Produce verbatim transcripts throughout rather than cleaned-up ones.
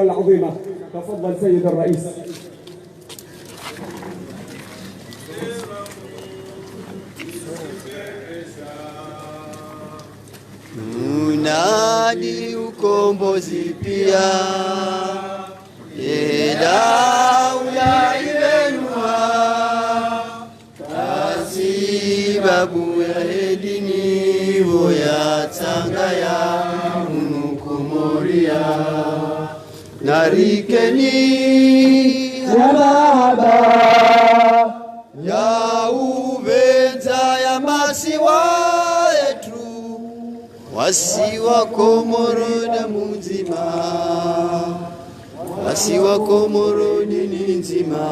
العظيمة. تفضل سيد الرئيس. Nunadi ukombozi pia, ye daula ibenuha. Hasibabu ya edini pvo ya tsangaya hunu Komoria. Narikeni ya mahaba ya upvendza ya masiwa yetru. Wasi wa Komoro damu ndzima, wasi wa Komoro dini ndzima.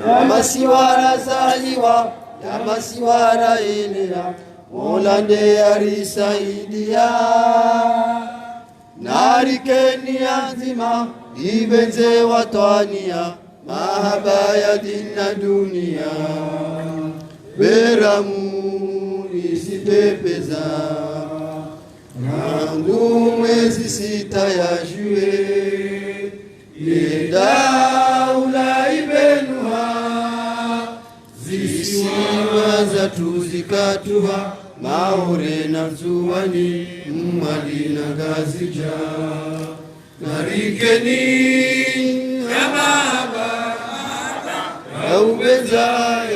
Ya masiwa razaliwa, ya masiwa raelea, Mola nde yarisaidia. Narikeni ya ndzima, ipvendze watwaniya, mahaba ya dini na dunia. Beramu isipepeza, rangu mwezi sita ya juillet, ye daula ibenuha. Zisiwa zatru zikatuha, Maore na Ndzuwani, Mwali na Ngazidja. Narikeni ya mahaba ya upvendza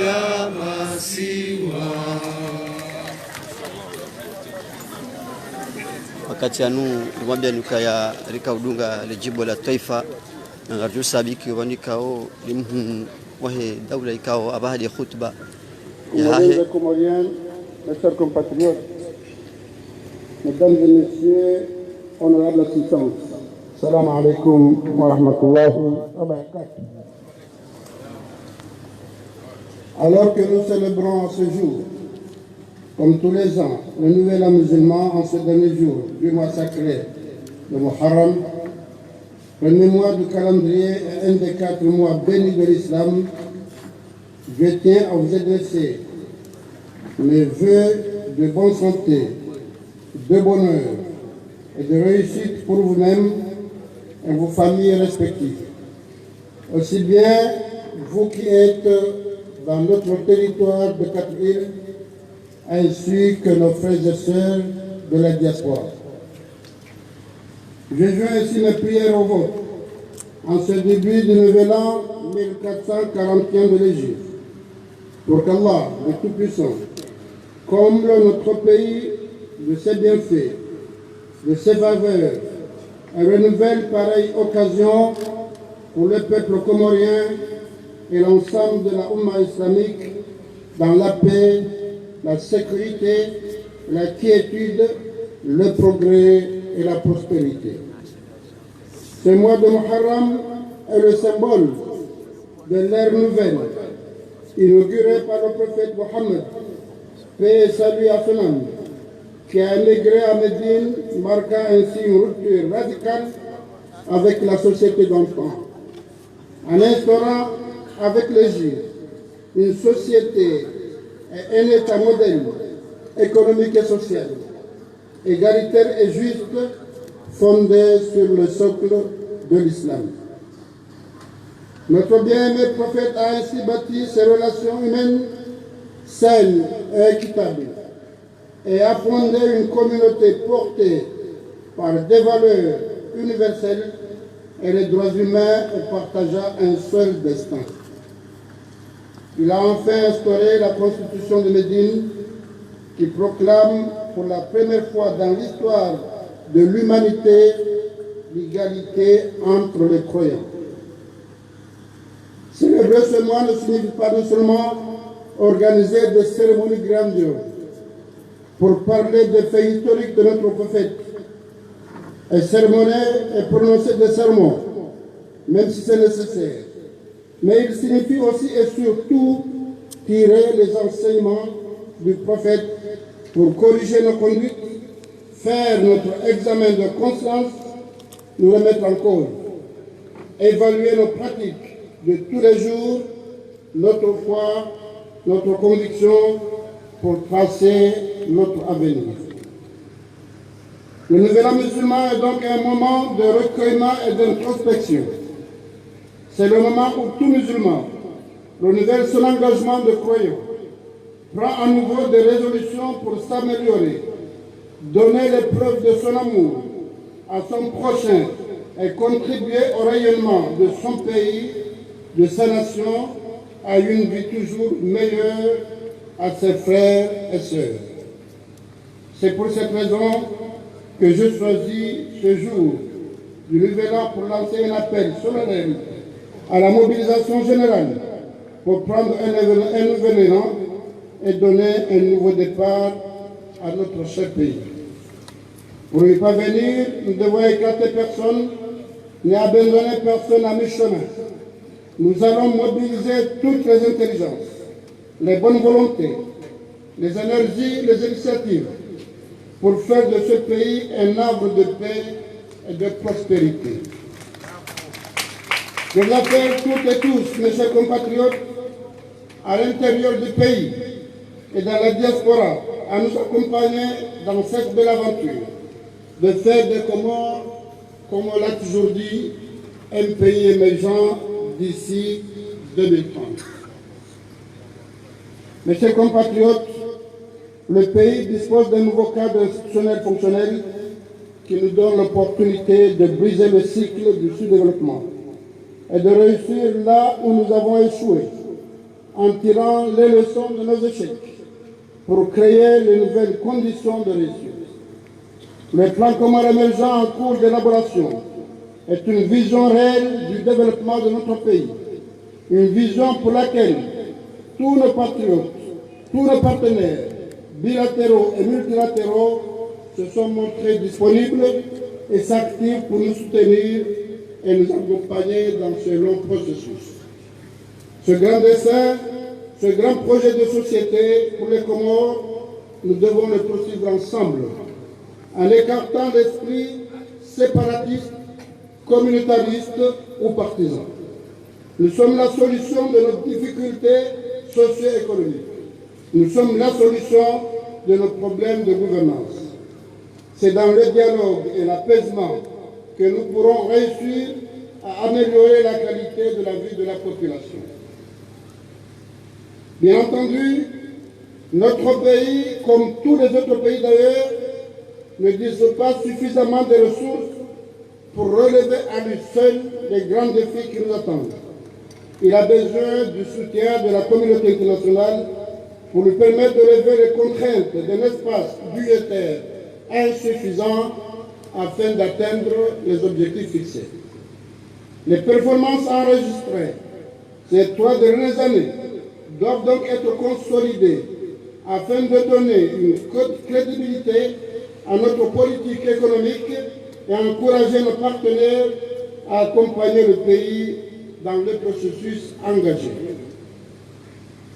ya masiwa. Wakati yanu, ngwambiani ukaya rika udunga le djimbo la twaifa, na ngaridjo sabiki wandikao limhu wahe daula ikao apvaha de khutba yahahe. Comoriens et Comoriennes, mes chers compatriotes, mesdames et messieurs, honorables assistants. Salam alaikum wa rahmatullahi wa barakatuh. Alors que nous célébrons en ce jour, comme tous les ans, le nouvel an musulman en ce dernier jour du mois sacré de Muharram, premier mois du calendrier et un des quatre mois bénis de l'islam, je tiens à vous adresser mes vœux de bonne santé, de bonheur et de réussite pour vous-même et vos familles respectives. Aussi bien vous qui êtes dans notre territoire de quatre îles, ainsi que nos frères et sœurs de la diaspora. Je joins ainsi mes prières au vôtre en ce début du nouvel an mille quatre cent quarante et un de l'Hégire, pour qu'Allah, le Tout-Puissant, comble notre pays de ses bienfaits, de ses faveurs, et renouvelle pareille occasion pour le peuple comorien et l'ensemble de la Oumma islamique dans la paix, la sécurité, la quiétude, le progrès et la prospérité. Ce mois de Muharram est le symbole de l'ère nouvelle, inaugurée par le prophète Mohammed, paix et salut à son âme, qui a émigré à Médine, marquant ainsi une rupture radicale avec la société d'antan, en instaurant avec l'Hégire une société et un État modèle économique et social, égalitaire et juste, fondé sur le socle de l'islam. Notre bien-aimé prophète a ainsi bâti ses relations humaines saines et équitables et a fondé une communauté portée par des valeurs universelles et les droits humains et partagea un seul destin. Il a enfin instauré la constitution de Médine qui proclame pour la première fois dans l'histoire de l'humanité l'égalité entre les croyants. Célébrer ce mois ne signifie pas non seulement organiser des cérémonies grandioses pour parler des faits historiques de notre prophète et sermonner et prononcer des sermons, même si c'est nécessaire, mais il signifie aussi et surtout tirer les enseignements du prophète pour corriger nos conduites, faire notre examen de conscience, nous remettre en cause, évaluer nos pratiques de tous les jours, notre foi, notre conviction pour tracer notre avenir. Le Nouvel An musulman est donc un moment de recueillement et d'introspection. C'est le moment où tout musulman renouvelle son engagement de croyant, prend à nouveau des résolutions pour s'améliorer, donner les preuves de son amour à son prochain et contribuer au rayonnement de son pays, de sa nation, à une vie toujours meilleure à ses frères et sœurs. C'est pour cette raison que je choisis ce jour du Nouvel An pour lancer un appel solennel à la mobilisation générale pour prendre un, éve- un nouvel élan et donner un nouveau départ à notre cher pays. Pour y parvenir, nous ne devons écarter personne ni abandonner personne à mi-chemin. Nous allons mobiliser toutes les intelligences, les bonnes volontés, les énergies, les initiatives pour faire de ce pays un havre de paix et de prospérité. Je vous appelle toutes et tous, mes chers compatriotes, à l'intérieur du pays et dans la diaspora, à nous accompagner dans cette belle aventure de faire des Comores, comme on l'a toujours dit, un pays émergent d'ici deux mille trente. Mes chers compatriotes, le pays dispose d'un nouveau cadre institutionnel fonctionnel qui nous donne l'opportunité de briser le cycle du sous-développement et de réussir là où nous avons échoué, en tirant les leçons de nos échecs pour créer les nouvelles conditions de réussite. Le plan Comores émergent en cours d'élaboration est une vision réelle du développement de notre pays, une vision pour laquelle tous nos patriotes, tous nos partenaires bilatéraux et multilatéraux se sont montrés disponibles et s'activent pour nous soutenir et nous accompagner dans ce long processus. Ce grand dessein, ce grand projet de société pour les Comores, nous devons le poursuivre ensemble, en écartant l'esprit séparatiste, communautariste ou partisan. Nous sommes la solution de nos difficultés socio-économiques. Nous sommes la solution de nos problèmes de gouvernance. C'est dans le dialogue et l'apaisement que nous pourrons réussir à améliorer la qualité de la vie de la population. Bien entendu, notre pays, comme tous les autres pays d'ailleurs, ne dispose pas suffisamment de ressources pour relever à lui seul les grands défis qui nous attendent. Il a besoin du soutien de la communauté internationale pour lui permettre de lever les contraintes d'un espace budgétaire insuffisant afin d'atteindre les objectifs fixés. Les performances enregistrées ces trois dernières années doivent donc être consolidées afin de donner une cré- crédibilité à notre politique économique et encourager nos partenaires à accompagner le pays dans le processus engagé.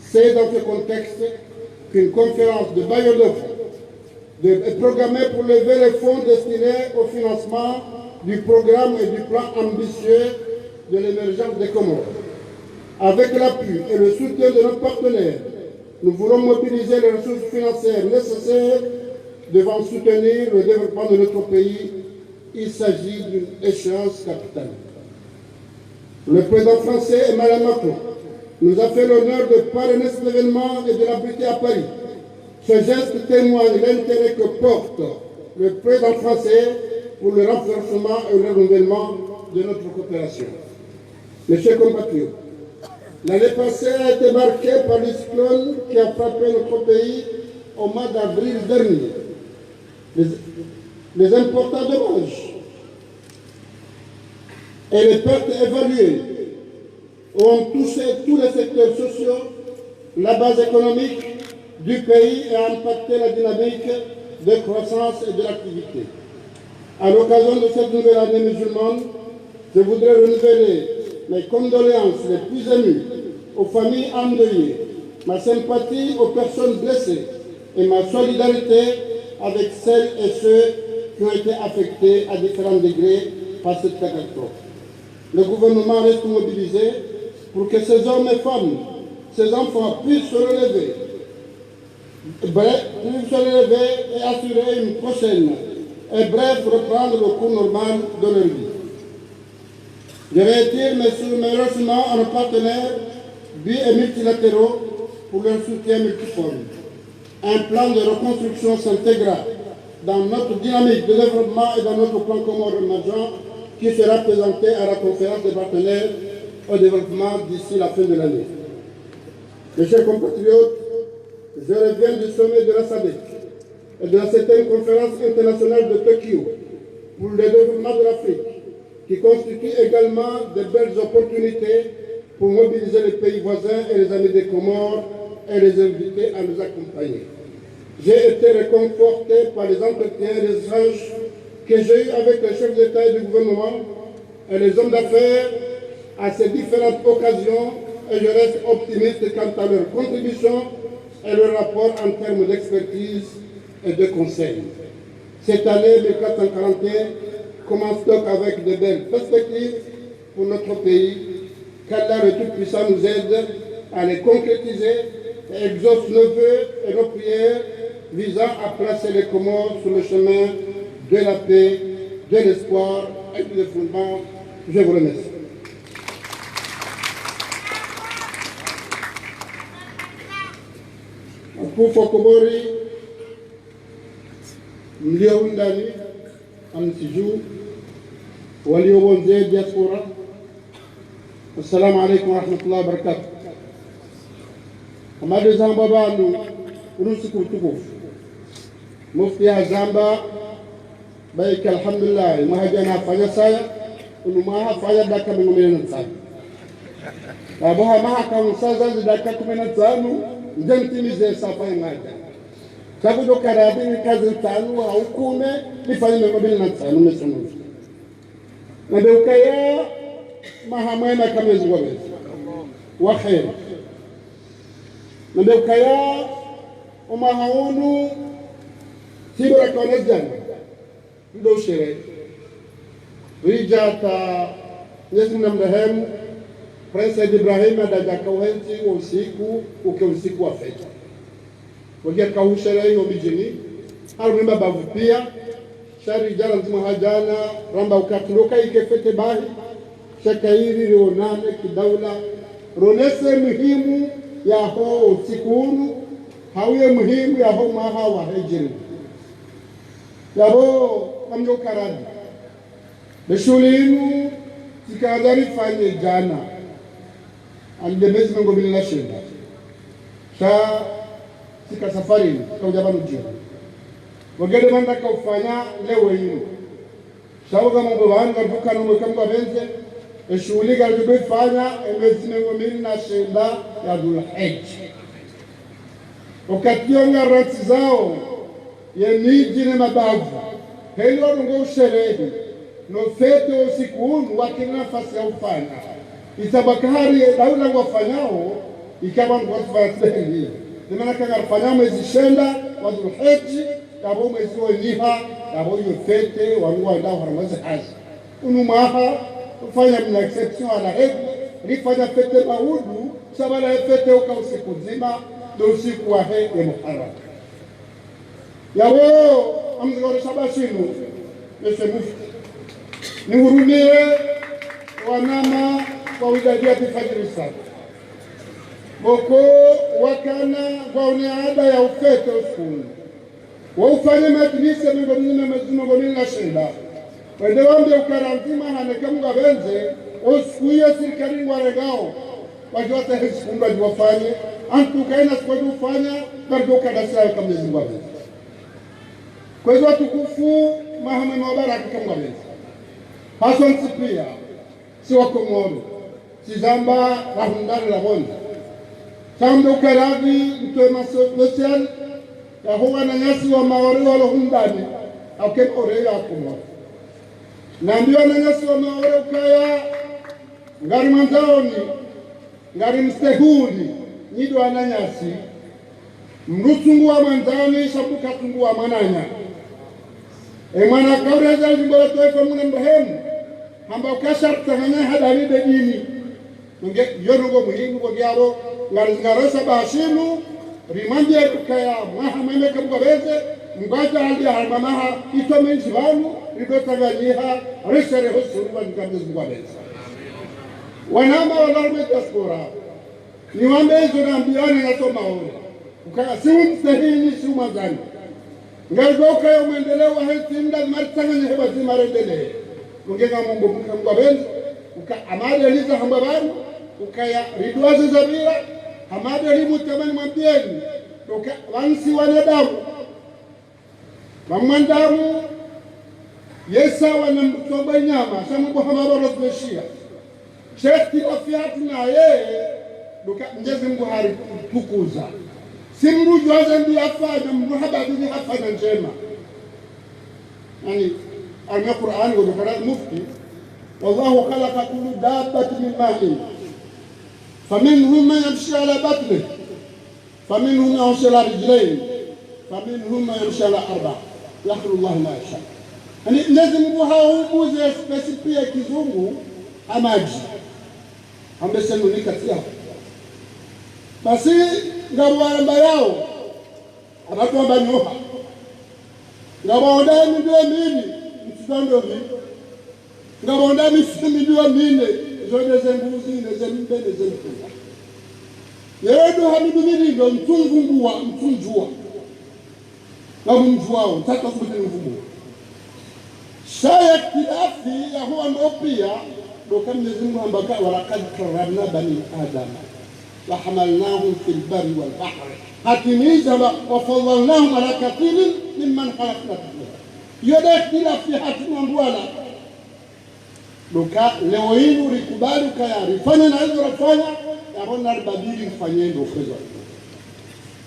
C'est dans ce contexte qu'une conférence de bailleurs de fonds de- est programmée pour lever les fonds destinés au financement du programme et du plan ambitieux de l'émergence des Comores. Avec l'appui et le soutien de nos partenaires, nous voulons mobiliser les ressources financières nécessaires devant soutenir le développement de notre pays. Il s'agit d'une échéance capitale. Le président français Emmanuel Macron nous a fait l'honneur de parrainer cet événement et de l'abriter à Paris. Ce geste témoigne l'intérêt que porte le président français pour le renforcement et le renouvellement de notre coopération. Mes chers compatriotes, l'année passée a été marquée par le cyclone qui a frappé notre pays au mois d'avril dernier. Les, les importants dommages et les pertes évaluées ont touché tous les secteurs sociaux, la base économique du pays et a impacté la dynamique de croissance et de l'activité. À l'occasion de cette nouvelle année musulmane, je voudrais renouveler mes condoléances les plus émues aux familles endeuillées, ma sympathie aux personnes blessées et ma solidarité avec celles et ceux qui ont été affectés à différents degrés par cette catastrophe. Le gouvernement reste mobilisé pour que ces hommes et femmes, ces enfants puissent se relever, bref, puissent se relever et assurer une prochaine et bref, reprendre le cours normal de leur vie. Je réitère mes sou-, mes remerciements à nos partenaires bi- et multilatéraux pour leur soutien multiforme. Un plan de reconstruction s'intégrera dans notre dynamique de développement et dans notre plan Comores émergent qui sera présenté à la conférence des partenaires au développement d'ici la fin de l'année. Mes chers compatriotes, je reviens du sommet de la sadec et de la septième conférence internationale de Tokyo pour le développement de l'Afrique, qui constituent également de belles opportunités pour mobiliser les pays voisins et les amis des Comores et les inviter à nous accompagner. J'ai été réconforté par les entretiens et les échanges que j'ai eus avec les chefs d'État et de gouvernement et les hommes d'affaires à ces différentes occasions et je reste optimiste quant à leur contribution et leur apport en termes d'expertise et de conseils. Cette année mille quatre cent quarante et un commence donc avec de belles perspectives pour notre pays. Qu'Allah le Tout-Puissant nous aide à les concrétiser et exauce nos vœux et nos prières visant à placer les Comores sur le chemin de la paix, de l'espoir et du développement. Je vous remercie. Watukufu wa Komori, mlio ndani, amsiju, walio pvondze, diaspora, assalamu alaikum warahmatullahi wabarakatuh. Hama nde zamba pvanu, unu usiku mtukufu. Mufti hazamba, baika alhamdulillah, mwaha jana hafanya saya, unu mwaha hafanya dakika mengo mine na ntsanu. Abo hama haka unsaza zi dakika kume na ntsanu, nde ntimize sa hafanya mwaha jana. Sha kudjo kara adi nikaze ntsanu hau kume, nifanye mengo mine na ntsanu, mesunu. Nambe ukaya mwaha mwema ka Mwenyezi Mungu hapvendze. Wa kheri. Nambe ukaya omwaha unu, tsi bora ka wana jana. Ndo usherehi. Ridja hata Mwenyezi Mungu namrehemu, Prince Said Ibrahim hadja haka uhentsi wo usiku, uke usiku wa fête. Wadja haka usherehi ho midjini, harumwa mabavu pia, sha ridja randzi mwaha jana, ramba uka tsi ndo ka ike fête bahi, sha kayiri rionane kidaula, ronese muhimu yaho usiku unu, hau ye muhimu yaho mwaha wa hijri. Yapvo, ngamdjo kara adi. Be shughuli inu, tsika hadja rifanye jana. Ande mezi mengo mili na shenda. Sha, tsika safarini, tsika udja pvanu djio. Wagede mana kaufanya leo inu. Sha uka mambo pvanu, kaduka no mweka Mungu hapvendze, e shughuli karidjo ifanya, e mezi mengo mili na shenda ya Dhul Hijja. Wakati yo ngarantsizao, ye midji ne mabavu, heli wadungo usherehi, no fête usiku unu wakina nafasi ya ufanya. Itsamba kahari ye daula ngwafanyao, ikaba ngwafanya tsiheli. Ni mana ka ngarifanya mwezi shenda, wa Dhul Hijja, yapvo mwezi wo nyiha, yapvo iyo fête, wanu wandao harumwa zi hazi. Unu mwaha, ufanya mna exception à la règle, rifanya fête maudu, sha pvala ye fête uka usiku mdzima, ndo usiku wahe ye Muharram. Yapvo, amzingaro sha ba shinu, Monsieur Mufti. Nihurumie wanama wa widadi ya Tifajiri Saba. Boko wakana ngwaone ada ya ufête usiku unu. Wa ufanye madjilisi mengo mine, mezi mengo mine na shenda. Wende wambe uka randzi mwaha neka Mungu hapvendze, o usiku ye sirikali ngwarengao. Wadjo wata he siku ndo wadjo wafanye, antu kaina siku wadjo ufanya, karidjo ukadasa ka Mwenyezi Mungu hapvendze. Kwezi watukufu, mwaha mwema wa baraka ka Mungu hapvendze. Haswa ntsi pia, si wa Komoro. Tsi zamba rahundani la bonde. Tsambe uka radhi mtwe maso-, social, yaho wananyasi wa Maore walo hundani, auke Maore ya Komoro. Nambi wananyasi wa Maore ukaya, ngari mwandzaoni, ngari mstehuli, nyi ndo wananyasi, mrutsungu wa mwandzani, sha mbuka tsungu wa mwananya. E mwana kaureza jimbo la twaifa muna mrehemu, hamba uka sha ritsanganya hadari be dini. Nge, yo ndrongoo muhimu, bo ngiapvo, ngari, ngari sha ba shinu, rimwambie ukaya mwaha mwema ka Mungu hapvendze, Mngu adjaanliye harumwa maha yitso mendji pvanu, riko tsanganyiha, risherehe usoni wa ngambe zingwa benza. Wananya walawa harumwa diaspora, niwambe izo nambiwa na nyaso maore. Uka si umsehini, si umwadzani. Ngazokaya mwendeleo wahe ntsi nda maritsanganye heba zima rendelee. Mungena mumbo mka mngwa benza. Uka amade liza hamba pvanu. Ukaya ridwaze zapvira. Amade limutamani mwambieni. Uka pvanu si wanadamu. Pvamwanadamu, yesa wana mtsomba nyama, sha mumbo hama pvaro zimeshiya. Sha ikhtilafu yahatru naye, ndo uka Mnyezi Mngu haritukuza. Si mdru djuwa ze mbi yafanya, mdru habadili hafanya ndjema. Yaani, harumwa Qur'an, ndo ukana mufti, والله خلق كل دابة من ماء فمنهم من يمشي على بطنه فمنهم من يمشي على رجلين فمنهم من يمشي على أربع يخلق الله ما يشاء. Yaani, Mnyezi Mngu haumbu ze espesi piya kizungu ha madji. Hambe senu ni kati yaho. Basi, ngapvo wamba yawo, apvatsu wamba nyoha. Ngapvo wamba ye mindru ye mine, mtsutsando mi. Ngapvo wamba mi, mindru ya mine, zo nde ze mbuzi, ne ze mbe, ne ze mfuza. Yeye ndo ha mindru mine ndo mtsumvumbua, mtsumdjuwa. Ngapvo mdjuwao, tsaka kubuti mvumbua. Sha ye ikhtilafu ya huwa ndo piya, ndo uka Mnyezi Mngu hamba ka, ولقد كرمنا بني آدم وحملناهم في البر والبحر. Hatimiza hamba, وفضلناهم على كثير ممن خلقنا تفضيلا. Iyo nde ikhtilafu yahatru na wandru wala. Ndo uka leo inu rikubali ukaya rifanye na izo rafanya, yapvo na ribadili rifanye ndo uka izo.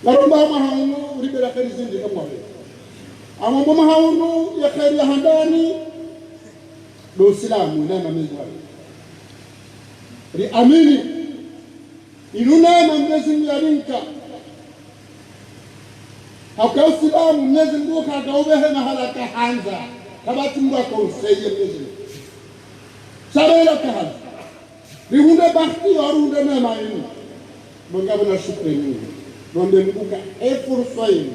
Ngaromba mwaha unu ripvira kheri zindji kamwe. Amwambo mwaha unu ya kheri ya handani, ndo Usilamu, neema Mnyezi Mngu. Riamini. Inu neema Mnyezi Mngu yarinka. Hauka Usilamu Mnyezi Mngu kakaupvehe mahala kahandza. Kapvatsi mdru akonseye Mnyezi Mngu. Sha pvela kahandza. Rihundre bahati yo, rihundre neema inu. Ndo ngapvo na shukuru nyindji. Rombe Mngu ka e fursa inu.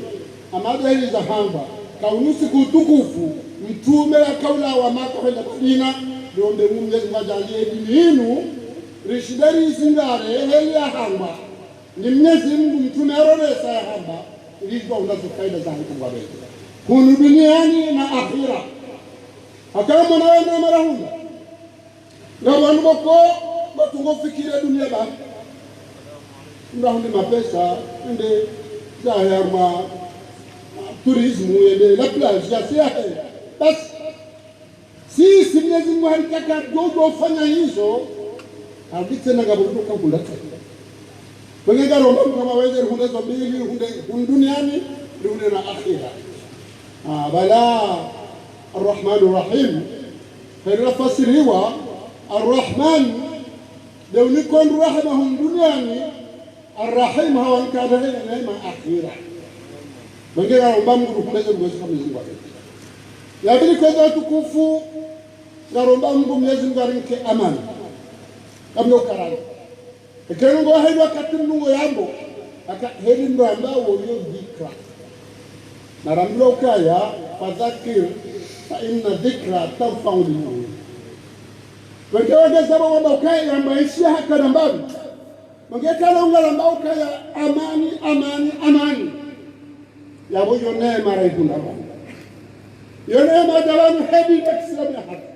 Amade heli za hamba. Ka unu usiku mtukufu. Mtrume yakaulawa Maka hwenda Madina. Rombe Mngu Mnyezi Mngu adjaanliye dini inu. Rishinde rizingare, heli ya hamba. Ni Mnyezi Mngu mtrume yaroresa ya hamba, ili ridjuwa unazo faida za hikubwa bezi. Hunu duniani na akhira. Haka mwana wenu mara hunu. Na wanu wako, watungo fikira dunia ba. Mdru hundre mapesa, ende zahe harumwa tourisme, ende la plage, ya siyahe. Basi, si, si Mnyezi Mngu haritaka djo djo fanya izo, hawitse na ngapvo ndo uka hundra tsena. Wenge ngaromba Mngu hama weze rihundre zo mbili, rihundre hunu duniani, rihundre na akhira. Ah, pvala, Arrahmani Rrahim. Kheri rafasiriwa, Arrahman, nde unikao ndru rahima hunu duniani, Arrahim hawanika rehema neema akhira. Wenge ngaromba Mngu ruhume ze mgozi kwa Mnyezi Mngu wake. Ya pvili kwezi watukufu, ngaromba Mngu Mnyezi Mngu yarinike amani. Kamwe ukarani. Eka ngo heli wakati mdru ngo yambo, aka heli mdru yamba wo yo dhikra. Na rambiwa ukaya, فذكر فإن الذكرى تنفع المؤمنين. Wenge wage zaba wamba ukaya yamba ishi haka na mbali. Mungekala ungalamba ukaya amani, amani, amani. Yapvo yo neema raihundra pvanu. Yo neema dja pvanu heli ya kiislamu ya haki.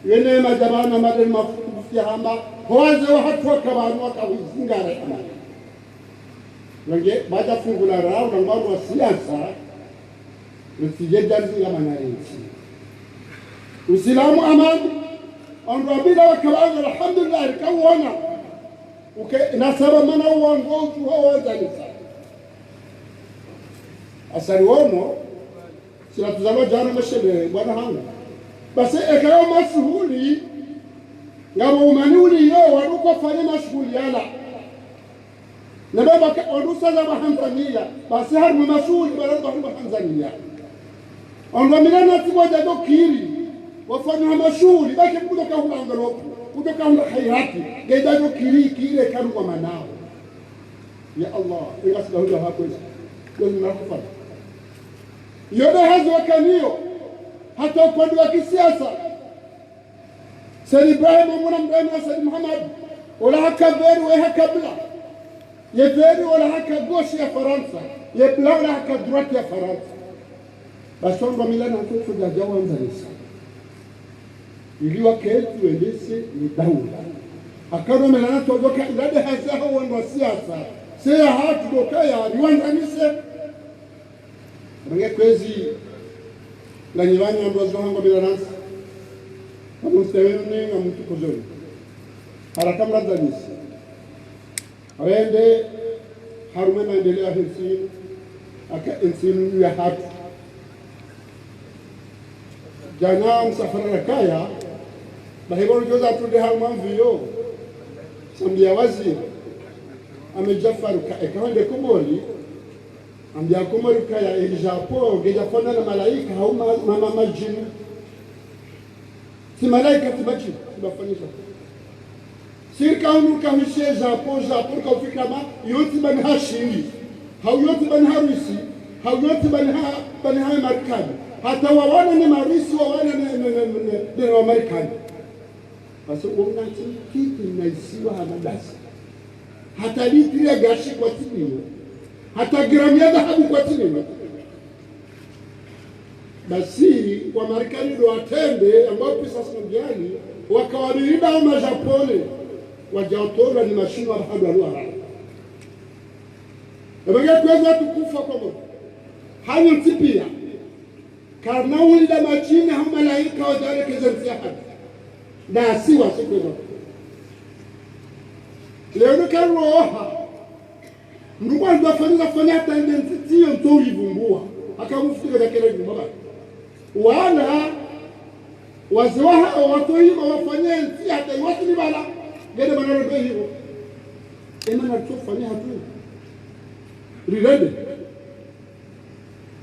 Yo neema dja pvanu amade mafundi ya hamba. Ho wazee wahatru waka pvanu waka huzingara amani. Wenge, baada fungu la raha, unangwa wa siasa, risije djanzi ya manarintsi. Usilamu amani, wandru wa bila waka pvanu, alhamdulillah, rikauona. Uke, nasaba mana wangu utu hawa zanisa. Asali womo, sila tuzalwa djana mashele, bwana hangu. Basi eka yo mashuhuli, ngapvo umani uliyo, wandru kwafanya mashuhuli yala. Na baba ka, wandru saza wa Tanzania, basi harumwa mashuhuli, bala ba harumwa Tanzania. Wandru wa mila na tiwa djadjo kiri, wafanya mashuhuli, baki kutoka hula enveloppe, kutoka hula khairati, ngedjadjo kiri, kiri, karu wa manao. Ya Allah, inga sida huja hakwezi, kwezi na kufanya. Iyo nde hazi wakanayo, hata upande wa kisiasa. Said Ibrahim, mwana mdani wa Said Mohamed, ola haka vert, we haka bleu. Ye vert ola haka gauche ya Farantsa, ye bleu ola haka droite ya Farantsa. Basi wandru wa mila na ntsotso djadja wandzanisa. Ili waketsi wendese ye daula. Haka wandru wa mila na ntsotso djoka ila nde hazi yaho wandru wa siasa. Tsi ya hatru ndo ukaya riwandzanise. Rangu kwezi, nganyi pvanu wandru wa zo hangu wa mila na ntsi. Ngamumsewenu, ngamumtukudzeni. Haraka mwandzanise. Rende harumwa ye maendeleo yahe ntsi, haka ye ntsi ya hatru. Djana msafara rakaya, bahi pvo rudjoza tunde harumwa mviyo, sambiya waziri, Ahmed Jaffar ka, eka wende Komori, ambiya Komori kaya, e Japon, ngedja fanana na malaika, hau ma, ma, ma, madjini. Tsi malaika, tsi madjini, tsi bafanyisa. Sirika unu kahushe Japon, Japon kaufikira ma, yontsi bani ha Shindi. Hau yontsi bani ha Rusi, hau yontsi bani ha, bani ha Marikani. Hata wawana ne Marusi, wawana ne, ne, ne, ne, ne, ne Wamarikani. Basi, wona tsi kiti na isiwa hama dasi. Hata litri ya gashi kwatsi nina. Hata gramu ya dhahabu kwatsi nina. Basi, Wamarikani ndo watrende, ambao pesa sina mbiani, wakawabirinda wo Majapone, wadja watolwa ni Mashinwa bahadu wa luara. Eba nge kwezi watukufu wa Komori. Hanyu ntsi piya. Karina ulinda madjini hau malaika wadja warekeze ntsi ya hatru. Nda si wasi kwezi watukufu. Leo neka roha. Mndru kwa ndo afanya, afanya hata ende ntsi iyo ntso uyivumbua. Haka mufutika za kele nyumba ba. Wala, wazee wahawo watsohima wafanye ntsi hata iwasili pvala. Ngende mana ndo hiyo. Ema na tsofanya hatru. Rirende.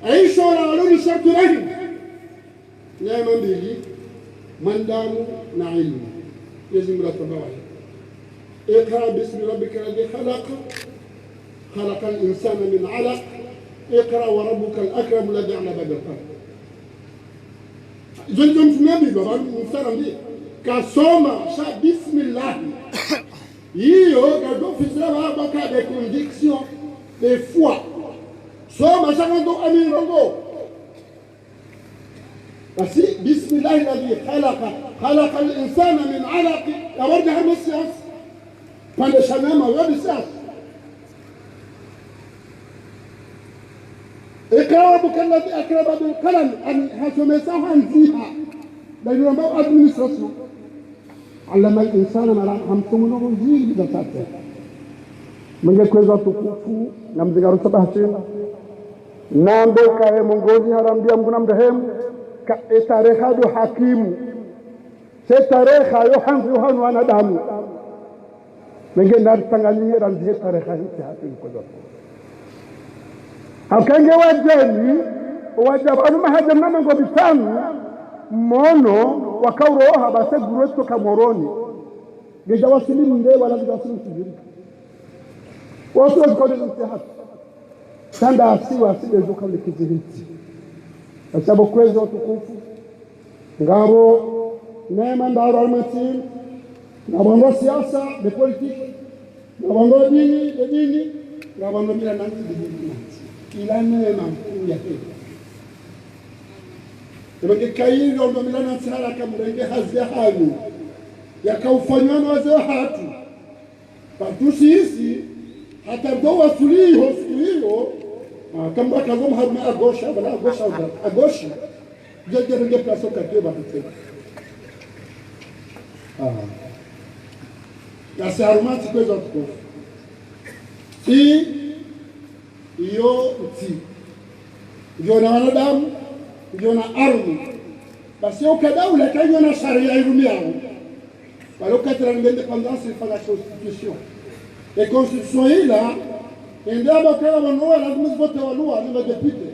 Aisha wala waloni shartu rahim. Neema mbili, mwanadamu na ilmu. Mwenyezi Mungu atuamba wahi. اقرأ باسم ربك الذي خلق، خلق الإنسان من علق، اقرأ وربك الأكرم الذي علم بالقلم. Izo ndizo mtume ambilwa, pvanu msara mbi, kasoma, sha bismillah. Iyo, kadjofisira pvapvo ka de conviction, de foi. Soma, sha kando amirongo. Basi, بسم الله الذي خلق، خلق الإنسان من علق. Yawarda harumwa siasa. Pvandre sha nama, wadi siasa. اقرأ وربك الذي علم بالقلم. Ani hasomesa handziha. Nda yiramba administration. علم الإنسان ما لم، hamsumuno zindji za tate. Menge kwezi watukufu, ngamzingaro sabahatina. Nambe kaye mongozi harambiya Mungu namrehemu, ka etareha ndo hakimu. She tareha yo handzi yo hanu wanadamu. Menge naritsanganyihe randzi he tareha hintsi hakimu kwezi watukufu. Haka nge wadjeni, wadja pvanu mahaja mna mengo mitsanu, mwono, wakauroha base gurwe tsoka Moroni. Ngedja wasili mnde wala ngedja wasili msijiri. Wasi wazikode ntsi hatru. Sha nda si wasi ndezo kaule kizihintsi. Asabo kwezi watukufu. Ngapvo neema ndraru harumwa ntsi. Ngapvo ndo siasa, de politique. Ngapvo ndo dini, de dini. Ngapvo ndo mila na ntsi, de mila na ntsi. Ila neema nkuu ya heri. Eba nge kayiri ndo mila na ntsi haraka mrenge hazi ya hanyu. Yakaufanywa na wazee wahatru. Pvatsu sisi, hata ndo wasuli ho siku iyo, ah, kamba kazo mharumwa à gauche, pvala à gauche, à gauche. Djedje renge place au quartier pvatsu tena. Ah. Yasi harumwa ntsi kwezi watukufu. Si iyo ntsi. Ngiyo na wanadamu, ngiyo na ardhi. Basi yo ka daula ka ngiyo na sharia irumiao. Pvala wakati la indépendance ifanya constitution. E constitution ila, ende amba kaya wanu wa lazimu zivote walio, ni madéputé.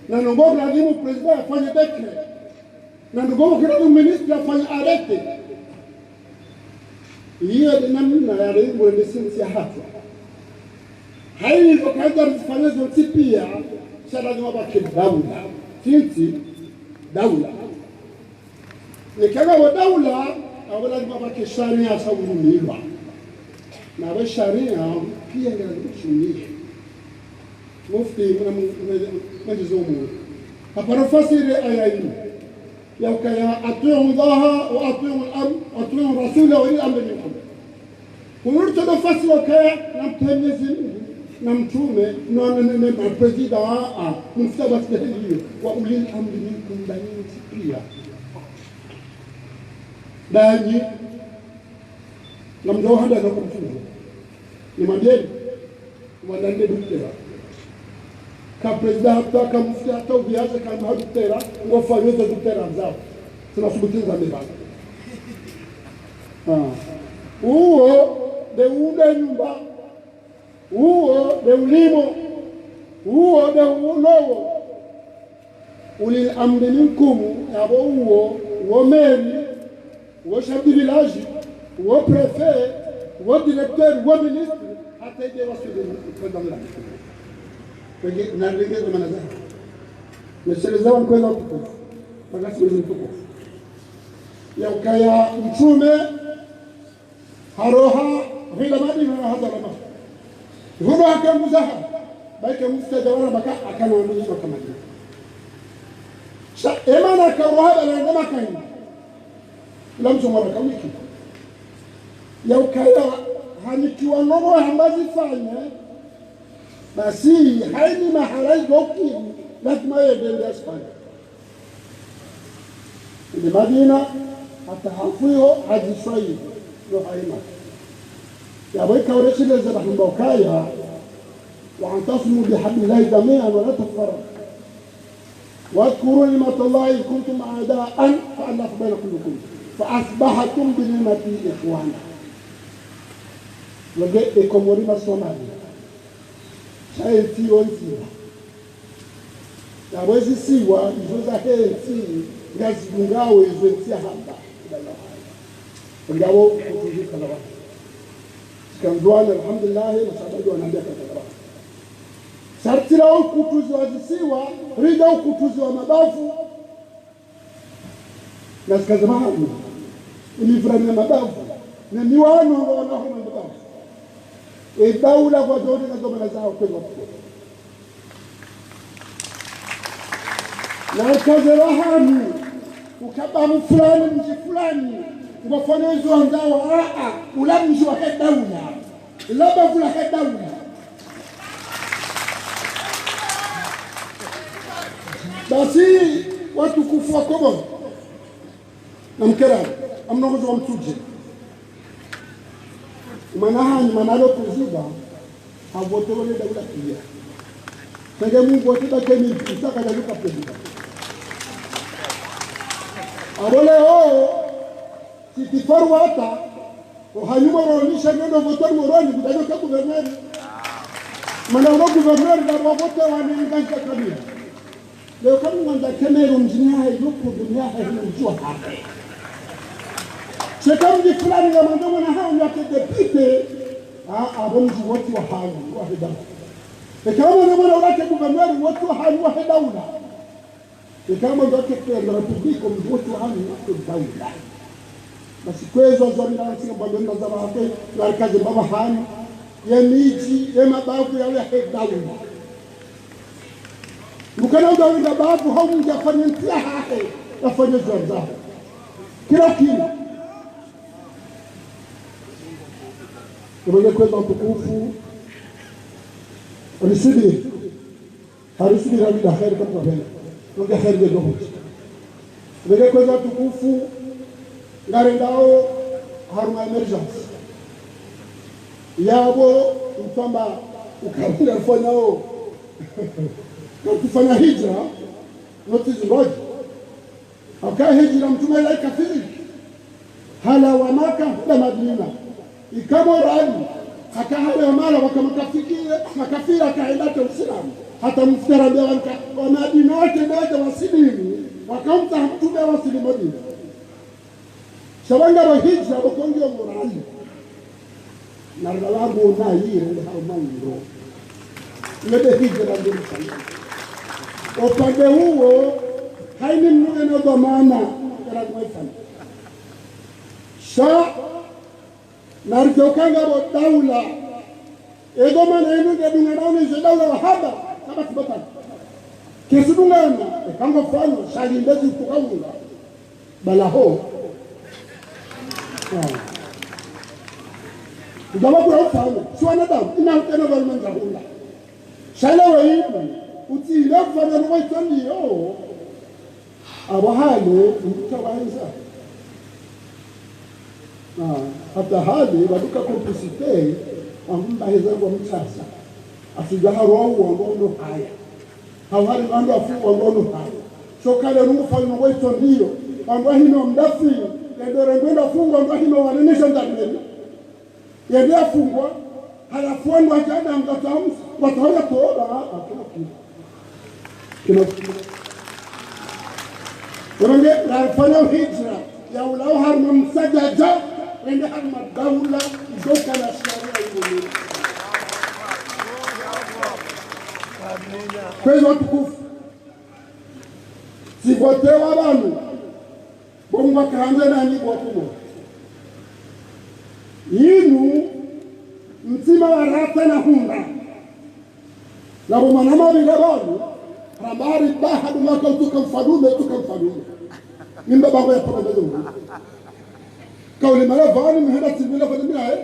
Na ndrongoo lazimu président afanye décret. Na ndrongoo lazimu ministre afanye arrêté. Iyo nde namna ya leo mwendese ntsi ya hatru. Hayi ndo kaza rizifanye zontsi piya, sha lazima pvake daula. Tsi ntsi, daula. Neka ngapvo daula, apvo lazima pvake sharia za urumilwa. Na apvo sharia, piya ngazidjo shumilwa. Mufti, mna mu-, mna, mna, mna, haparo fasiri aya inu. Ya ukaya, أطيعوا الله وأطيعوا الأم-، وأطيعوا الرسول وأولي الأمر منكم. Kunuritso nafasi wakaya, namtsi Mwenyezi Mungu, na mtrume, na, na, na, na, na prezida, a, a, mufti basi ndehiyo, وأولي الأمر منكم, ndanyi ntsi piya. Ndanyi, na mdjo handa na kumfunga. Nimwambieni, mwana nde duktera. Ka prezida hata, ka mufti hata, ubiyaza, ka mha duktera, ngofanyo zo duktera zao. Tsina subuti nizambe pvanu. Ah. Uwo, nde uunde nyumba. Uwo, nde ulimo. Uwo, nde ulowo. أولي الأمر منكم, yapvo uwo, uwo maire, uwo chef de village, uwo préfet, uwo directeur, uwo ministre, hata inde waswili kwenda mla. Wenge, na wenge zamana za. Mesheleza wa kwenda mtukufu. Bagasi wezi mtukufu. Ya ukaya mtrume, haroha, hila Madina na hadharama. Huno haka nguzaha, baike mufti djawara baka, akana mdji wa Madina. Sha, emana karoha bala nda Maka hini. Ila mdji wa Maka wiki. Ya ukaya, hanikiwa ndrongoo hamba zifanye, basi, hayina mahala izo kiri, lazima yende Espanya. Inde Madina, hata hafu iyo haziswayi, yo hayina. Yapvo ika uresheleza bahamba ukaya, واعتصموا بحبل الله جميعا ولا تفرقوا. واذكروا نعمة الله إذ كنتم أعداء فألف بين قلوبكم فأصبحتم بنعمته إخوانا. Wenge e Komori ma Somalia. Sha entsi yo ndzima. Yapvo ezisiwa, izo zahe ntsi, ngazidungawo izo entsi yahamba. Ngapvo ukutuzi kalawa. Tsi ka Ndzuwani, alhamdulillah, mashababi wanambia kalawa. Sha ritsi la ukutuzi wa zisiwa, ridja ukutuzi wa mabavu. Na zikaza mahali, imivurano ya mabavu, na miwano ndo wanaho na mabavu. E daula kwa dole na domana zao kwezi wa kuko. Na ikaze rahani, ukaya mdji fulani, mdji fulani, ngofanyo izo wandzao, a, a, ula mdji wahe daula. Laba vula he daula. Basi, watukufu wa Komori. Namkera, amnongozo wa mtsudje. Mana hanyu, mana lo prezida, havote wale daula piya. Senge mu vote ba kemi pisa kada luka prezida. Apvo leo, Siti Faruata, o hanyuma ronisha neno vote Moroni, kudadjo ka gouverneur. Mana ulo gouverneur na wa vote wa ni ngazi kabila. Leo kama ngwandzo kemero mdjini hahe, yo problème yahe, hino mdji wahahe. Sha eka mdji fulani ya mwando mwana hahe, ya ke député, a, apvo mdji wontsi wahahe, wahe daula. Eka mwando mwana ula ke gouverneur, wontsi wahahe, wahe daula. Eka mwando ke président de la République, mdji wontsi wahahe, wahe daula. Basi kwezi wa zoni na nsinga mbambe mbaza wahahe, na rikaze mbaba hanyu, ye midji, ye mabavu ya, yahe daula. Mukana uda wenda bavu hau mdja fanye ntsi yahahe, yafanye zwandzao. Kila kila. Tumwenge kwezi wa mtukufu, onisidi. Harisidi na mida kheri kwa kwa hela. Nonge kheri nge doho. Tumwenge kwezi wa mtukufu, ngarendao harumwa émergence. Yapvo, mfamba, ukabila fanyao. Kufanya hijra, notsi zingoji. Haka hijra mtrume la ikafiri. Halawa Maka, hula Madina. Ika Moroni, haka halawa mala waka makafiri, makafiri haka henda te Usilamu. Hata mfutera mbia wanka, wa Madina wake ndaja wasilimu, waka mtsaha mtrume wasili Madina. Sha wanga wa hijra, wakongi wa Moroni. Na rila wangu unayi, rende hau maundo. Nde hijra nde mfanya. Upande uwo, hayina mndru ngena dhwamana, kala kumwefanya. Sha, naridjo kanga bo daula. Edhwamana yinu ngedungana ne ze daula wahaba, kaba tsi batana. Kesi dungana, eka ngofanya, sha linde zi kuka unga. Bala ho. Ah. Udama kula ufanya, si wanadamu, ina utena bali manza hula. Sha ile weyibu, utsi ile kufanya no waitsandiyo. Abo hale, mbuta waenza. Ah, hata hale, baduka complicité, wangu mbaheza kwa mtsasa. Afidja harwa wangu ono haya. Hau hari wangu afu wangu ono haya. Sho kale nungu fali nungu ito ndiyo. Wangu hino mdafi, yendo rengwenda fungwa, wangu hino wale ne gendarmerie. Yende afungwa, halafu wandru wadja na ngatamu, watoya toba, ah, hakuna kitu. Kino. Wenge, nafanya hijra, ya ulawa harumwa msadjadja, wende harumwa daula, idoka na sharia iwone. Kwezi watukufu, sivotewa pvanu, bo Mungu akahandza nanyi bo wakubwa. Yinu, mtsima wa rata na hunda. Na bo mwana mabinga pvanu, ramba hari baha dumaka utuka mfalume, utuka mfalume. Nimba bango ya paka mbezo. Kauli mala pvanu, mihenda tsimila pvanu mila, eh.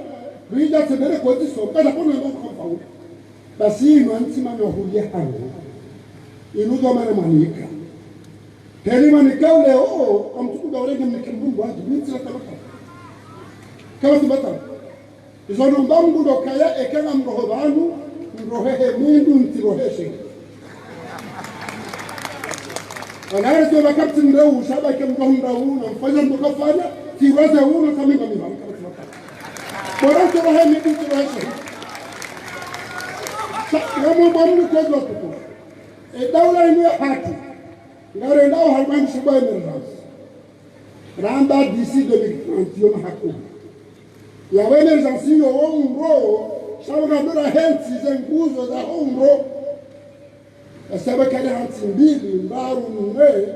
Ridja tsembele koti so, kada kono ndo utuka mfalume. Basi yinu, mtsima wa hulia hangu. Yinu dhwamana mwanika. Heli mwanika ule, oh, amtukuda ulenge mnike mbumbu, ati, mitsila tabaka. Kama tsi batana. Izo nomba Mungu ndo kaya, eka ngamroho pvanu, mrohe he mindu, ntsirohe she. Anare tso wakati mreu, shaba ke mroho mreu, na mfanya mdo kafanya, tsiroze uno, kami ngami pvanu, kama tsi batana. Bora ntsirohe mindu, ntsirohe she. Sa, ya mo ba Mungu kwa zwa tuko. E daula yinu ya haki. Ngarendao harumwa msiba wa émergence. Ramba d'ici deux mille trente, yo mahakumu. Ya émergence yo wo umro, sha wo ngadora hentsi ze nguzo za wo umro. Yasaba kale hantsi mbili, mbaru, mwe,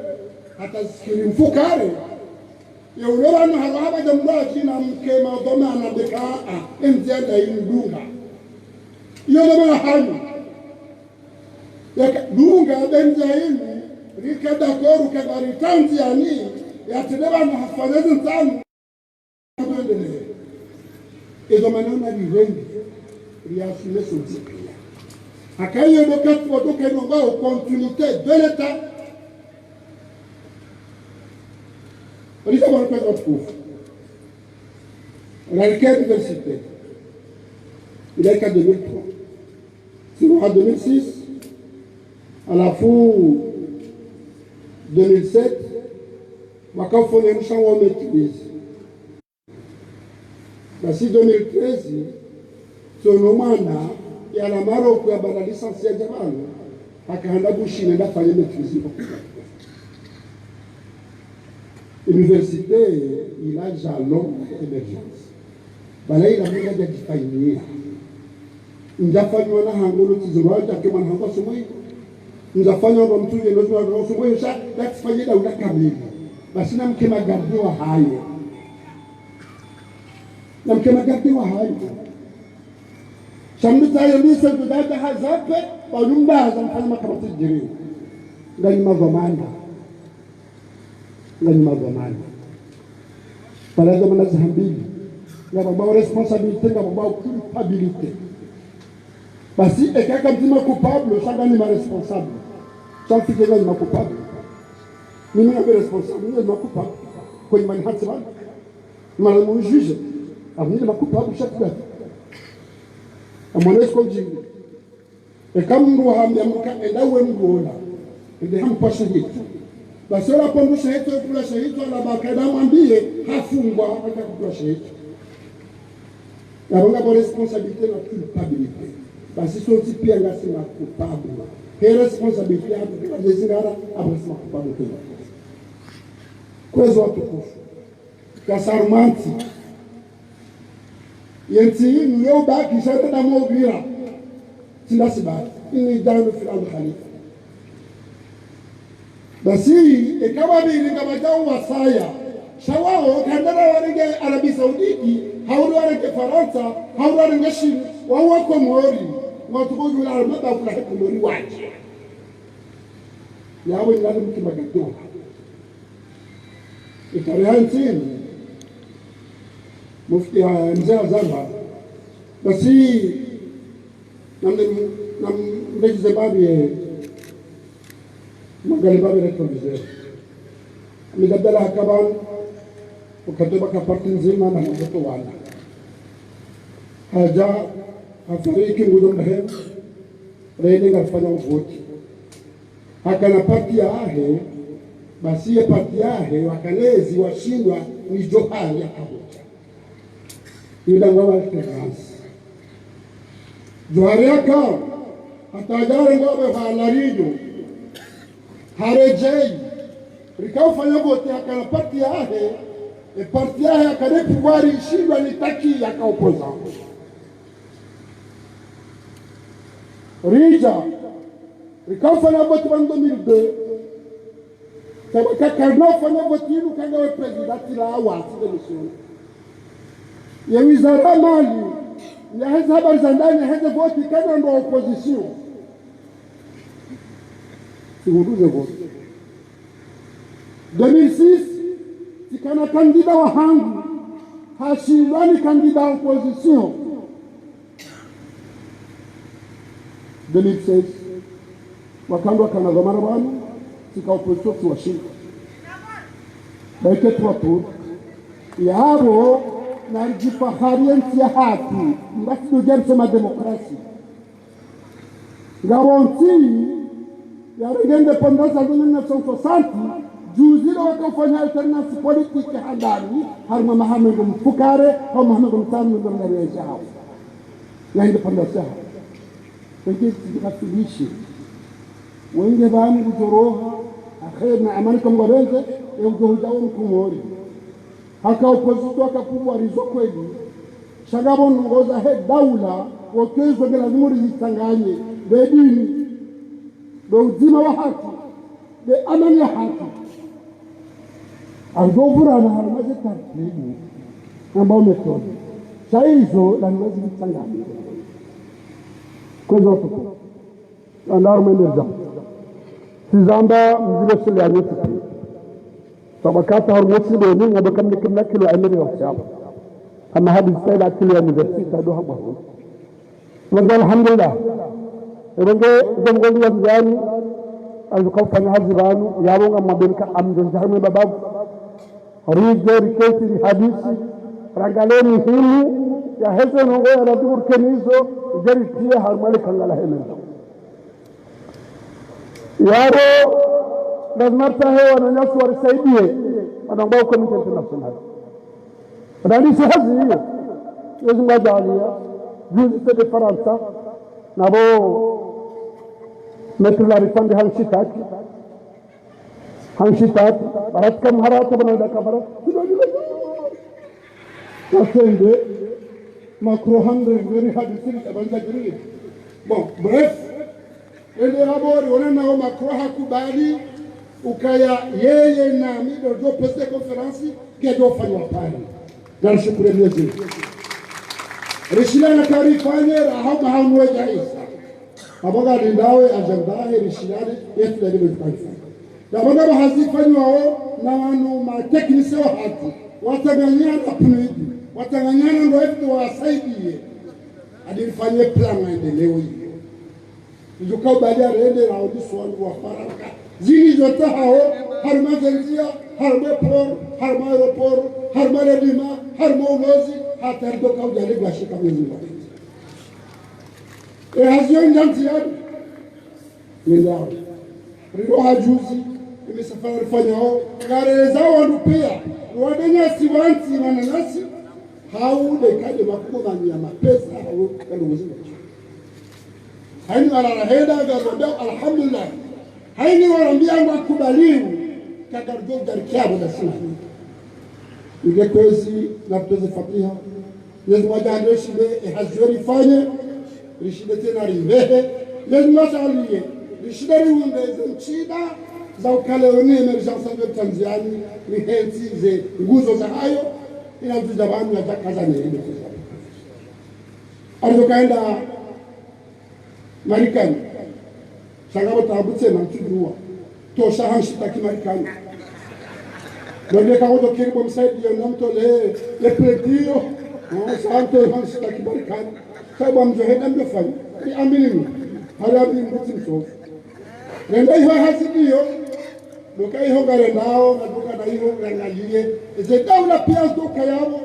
hata zikiri mfukare. Ye ulo pvanu harahaba ja mdru adjina mke madhwamana beka, ah, emdzi anda imdunga. Iyo dhwamana hanyu. Yaka, dunga bendza yinu, rika d'accord, ka bari tanzi yani, ya tele pvanu hafanya zintsamu. Tuendelee. Ezo maneno na liwengi, ri assumer sontsi pia. Haka iyo ndo kati wa toka ino ngao continuité de l'État. Risa bwana kwa tukufu. Ralika université. Ilaika deux mille trois. Siku ha deux mille six, halafu deux mille sept, wakafanya mshango wa maîtrise. Basi deux mille treize, tsono mwana, yala Maroc ya bala licence ya djabalo, hakahanda Bushini nda fanye maîtrise. Université, ila jalon émergence. Bala ila mwana ya djifanyia. Ndjafanywa na hangu lo tiziro wa djake mwana hangu asomwe. Ndjafanywa ndo mtu yeno tiziro wa asomwe, sha, ya tsifanye daula kamili. Basi na mke magarde wa hayo. Na mke magarde wa hayo. Sha mdru tsayo lise kudada hazape, wa nyumba haza mfanya makabati djiri. Nganyi madhwamana. Nganyi madhwamana. Pvala dhwamana zihambili. Ngapvo mbao responsabilité, ngapvo mbao culpabilité. Basi, eka kamtsi ma coupable, sha nganyi ma responsable. Sha mfike nganyi ma coupable. Mimi ngami responsable, nganyi ma coupable. Kwenyi mani hati bana. Mara mu juge. Amwile ma coupable, sha kudati. Amwone sko mjini. Eka mndru hambia mka enda we mndru ola. Ende hampva shahidi. Basi ola pvandru shahidi, kula shahidi, ola baka enda mwambie, hafungwa, hata kukula shahidi. Yapvo ngapvo responsabilité na culpabilité. Basi sontsi pia ngasi ma coupable. He responsabilité yapvo, kwa jezi ngara, apvo ngasi ma coupable pia. Kwezi watukufu. Kasarumantsi. Yentsi yinu yo baki sha nda mo vira. Tsinda sibaki. Inni ja'ilun fil ardi khalifa. Basi, eka wapviri ngwadjao wasaya, sha wawo, kandala warenge Arabie Saoudite, hau warenge Farantsa, hau warenge Chine, wawo Wakomori, ngwatsuko udjula harumwa bavu lahe Komori wadje. Yawe ni lazima kimagatoha. Itareha ntsini, mufti ya mze Azamba, basi, namne, namrejize babi ye, mwangalie babi le proviseur. Ahmed Abdallah Kaban, wakati pvwaka parti ndzima na mazoto wana. Hadja, hafariki ngudjo mrehemu, rende ngarifanya uvoti. Hakana parti yahe, basi ye parti yahe, wakalezi washindwa ni Djohar yakahodja. Ila ngwa alternance. Djohar yaka, hata djare ngwabe ha la ridjo. Haredjei. Rika ufanya voti hakana parti yahe, e parti yahe hakana pouvoir ishindwa ni taki yaka opposant. Ridja, rika ufanya voti pvanu deux mille deux. Sababu ka karina ufanya voti inu kangawe président ila awa, si démissionner. Ye wizara mali, yaheze habari za ndani, yaheze voti, kana ndo opposition. Sihunduze voti. Deux mille six, tsikana candidat wahangu, hashindwa ni candidat opposition. Deux mille seize, wakandwa kana dhwamana pvanu, tsika opposition tsiwashinda. Baike trois tours. Yapvo, naridjifahari ye ntsi yahatru, mbasi ndo djari soma démocratie. Ngapvo ntsi, yarenge indépendance ya mille neuf cent soixante, juzi ndo waka ufanya alternance politique handani, harumwa maha mengo mfukare, hau maha mengo mitsanu ndo ngari ya djao. Ya indépendance yaho. Wenge tsidjikasilishe. Wenge pvanu kudjoroha, akheri na amani kamgwarenze, e udjo hudjao Mkomori. Haka opposition haka pouvoir izo kweli. Sha ngapvo ndrongoo zahe daula, wokezo nge lazimu rizitsanganye, be dini, be udzima wa haki, be amani ya haki. Ando vurana harumwa ze taratibu, ambao méthode. Sha izo, lazimu rizitsanganye. Kwezi watukufu. Andaru mwendeleza. Tsizamba mzilo sile ya nyusi pia. Sababu hata harumwa sile ni ngapvo kamwe kumi na kilo ya mili ya usiabu. Hama hadisi sa ila kilo ya université ndo hapvo. Wenge alhamdulillah. Wenge, wenge wa ndzani, azuka ufanya hazi pvanu, yapvo ngamwambenka amdjo ndjahame babavu. Ridje riketi rihadisi, rangalie muhimu yaheze ndrongoo ya lazimu rikenizo, ridje ritriye harumwa le kanga lahe meza. Yapvo, lazima ritsahe wananyasi warisaidie, wanangwa communauté internationale. Randisi hazi iyo, yezi ngwadjaliya, juzi tsende Farantsa, napvo Maître Larifandi hanishitaki, hanishitaki, baraka mharata bana daka baraka. Kasende, Macron hande, ngeri hadisi ni tabanja giri. Bon, bref. Ende habari, wona nao Macron hakubali, ukaya yeye na mi ndo djo président conférence, kedjo fanywa pvale. Ngarishukuru Mwenyezi Mungu. Rishilana karifanye, rahama hamwe jaisa. Apvo ngalindawe agenda he rishilane, yetu ya libe zikaifa. Na pvanu pvwa hazi ifanywao, na wanu ma techniciens wahatru, watsanganyana na PNUD, watsanganyana ndo efite wasaidie. Hadi rifanye plan maendeleo iyo. Izo kaubali arende raudiswa wandru wa Farantsa. Zini zontsi hao, harumwa ze ndzia, harumwa port, harumwa aéroport, harumwa le lima, harumwa ulozi, hata rido kaudjali gwashika mwezi wa. E hazi yo ndzia ndziani. Nendao. Rilo hajuzi, e misafara rifanyao, ngareleza wandru pia, wananyasi wantsi wananyasi, hau ndekade makubo mani ya mapesa, hau kando muzima. Haini wala rahenda, ngarwambia, alhamdulillah. Haini wala mbia ngwakubaliu, kakarudjo djari kiabo da sina. Inge kwezi, na tuweze fatiha. Mwenyezi Mungu adjaanlie rishinde, e hazi yo rifanye, rishinde tsena rivehe. Mwenyezi Mungu adjaanlie, rishinde riunde ze ntsida, Sa ukale wene emergence nde Tanzania, ni hentsi ze nguzo zahayo, ina mtu za pvanu ya zaka za nehende kuza. Arizo kaenda Marikani. Sha ngapvo taabu tsena mtsudjuwa. Tosha hamshitaki Marikani. Nonde ka wodo kiri bo msaidi yo namtole le pletiyo. No, sa mto hamshitaki Marikani. Sa bo mdjo henda mdjo fanya. Ni amini. Hari amini mtsi msofu. Renda iho hazi ndiyo. Ndoka iho ngarendao, ndoka na iho ngangaliye. Eze daula pia ndoka yapvo.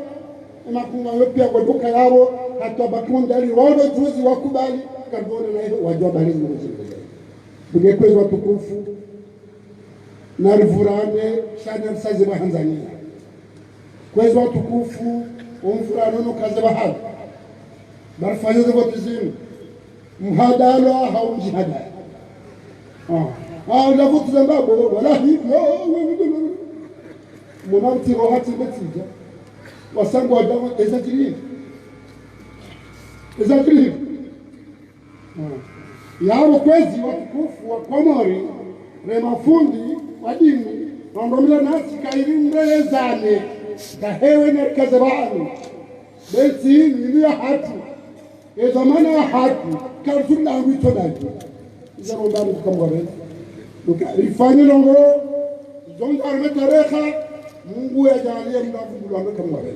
Emakunga yo pia kwa ndoka yapvo. Hata bakundali, wao juzi wakubali. Kandona na iho, wajua bali ndoka zindele. Buge kwezi watukufu. Narivurane, sha narisaze ba Tanzania. Kwezi watukufu, omvurano no kaze bahali. Barifanye ze voti zinu. Mhadalwa hau mdjihadaya. Ah. Ah, nda voti za mbabo, wala hivyo. Mwana mtiro hati mbetija. Wasangu wadawa, eza jiri. Eza jiri. Ah. Yapvo kwezi watukufu wa Komori, re mafundi wa dini, wangomila nasi kairi mreyezane, ngahewe nerikaze pvanu. Bentsi inu ya hatru. Eza mana ya hatru. Karitsu nangu itso nayo. Iza romba Mungu kamware. Ndoka, rifanye ndrongoo. Zonza arme tareha. Mungu yajaliye mlavu mlavu kamware.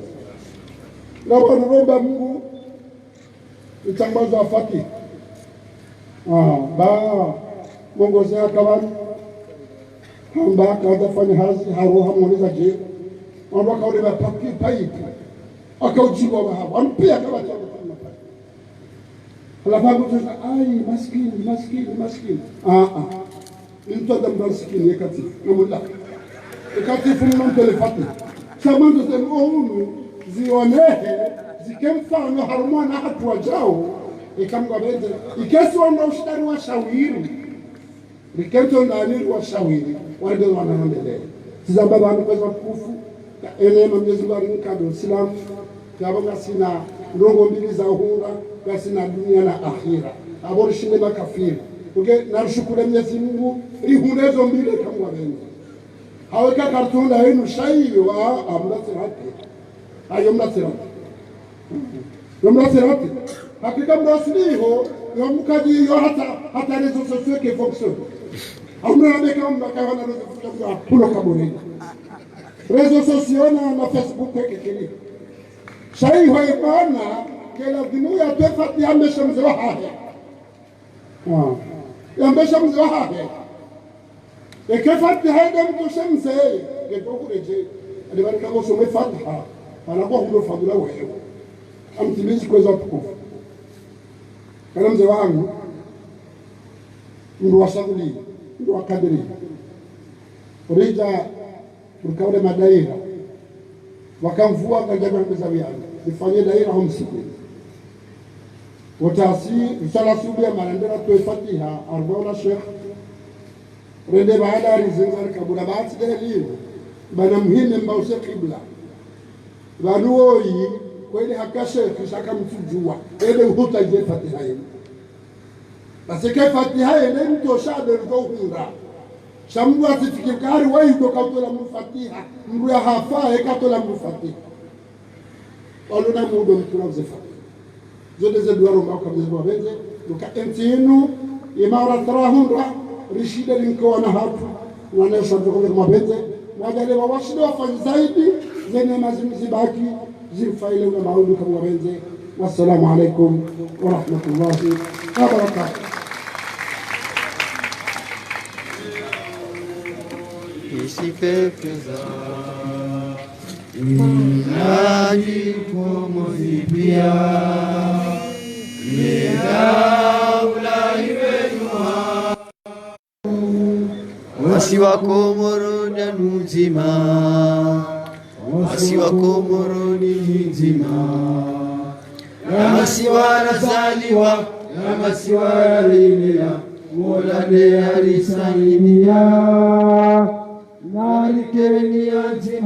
Ngapvo naromba Mungu. Itangwa za Fatiha. Ah, ba, mongozi ya kabani. Hamba kadja fanya hazi, haroha mwoneza je. Wamba kaule ba paki, paipu. Akaujiwa wa hawa. Wampia kama chama kama paipu. Halafu hakutuza, ai, maskini, maskini, maskini. Ah, ah. Ni mtu adam maskini, ye katifu. Namula. Ye katifu mna mtele Fatiha. Sha mwandzo ze mbo unu, zionehe, zike mfano harumwa na hatu wajao, eka Mungu apvendze, ikesi wanda ushindani wa shawiri. Rikentsi ndani wa shawiri, warende wana nondele. Sizamba pvanu kwezi watukufu, ya enema Mwenyezi Mungu arinika ndo Islam, yapvo ngasina ndrongoo mbili za uhunga, ngasina dunia na akhira. Apvo rishinde makafiri. Uke, narishukuru Mwenyezi Mungu, rihunde zo mbili eka Mungu apvendze. Haweka kartunda yinu sha iyo, a, a, mna tsirate. Ayo mna tsirate. Yo mna tsirate. Hakika mna asili ho, yo mkaji yo hata, hata réseaux sociaux ke fonctionne. Amna na beka mna kaya na réseaux sociaux ya kulo kaboneni. Réseaux sociaux na, na Facebook ke kele. Sha iho ibana, ke lazimu yatwe Fatiha yambeshe mze wahahe. Ah. Yambeshe mze wahahe. Eke Fatiha yende mtoshe mze, nge toku reje. Ade bari kako some Fatiha. Ala kwa hundo fadhula wewe. Amtimizi kwezi watukufu. Kana mze wangu, mndru wa shaguli, mndru wa kadiri. Rija, mkaule madaira. Wakamvua kaja kwa mbeza wiani. Nifanye daira ho msikitini. Wotasi, risala subuhi ya marandera toe Fatiha, arbauna Sheikh. Rende baada rizinga rikabula batsi delimu. Bana muhime mba use kibla. Pvanu woyi, kweli haka Sheikh, shaka mtsudjuwa. Ende uhuta je Fatiha yenu. Basi ke Fatiha yende mtosha abe mtso uhunga. Sha mndru asifikiri kari wayi ndo katola mndru Fatiha. Mndru ya hafa, ye katola mndru Fatiha. Walo na mudo mkula uze Fatiha. Zo nde ze dua romba uka Mwenyezi Mungu apvendze. Ndoka entsi inu, imara tsara hundra, rishinde rinke wana hatru. Wana yesha mtoko Mwenyezi Mungu apvendze. Wajale wa washinde wafanye zaidi, ze neema zinu zibaki. Zimfaile una maudu kamu wabenze. Wassalamu alaikum warahmatullahi wabarakatuh. Isipepeza inadi Komori pia, yenda ulahi wenywa. Wasi wa Komoro ni ndzima, wasi wa Komoro ni ndzima. Ya masiwa yazaliwa, ya masiwa yalelea, Mola nde yalisaidia. Nari kereni ya ndzima.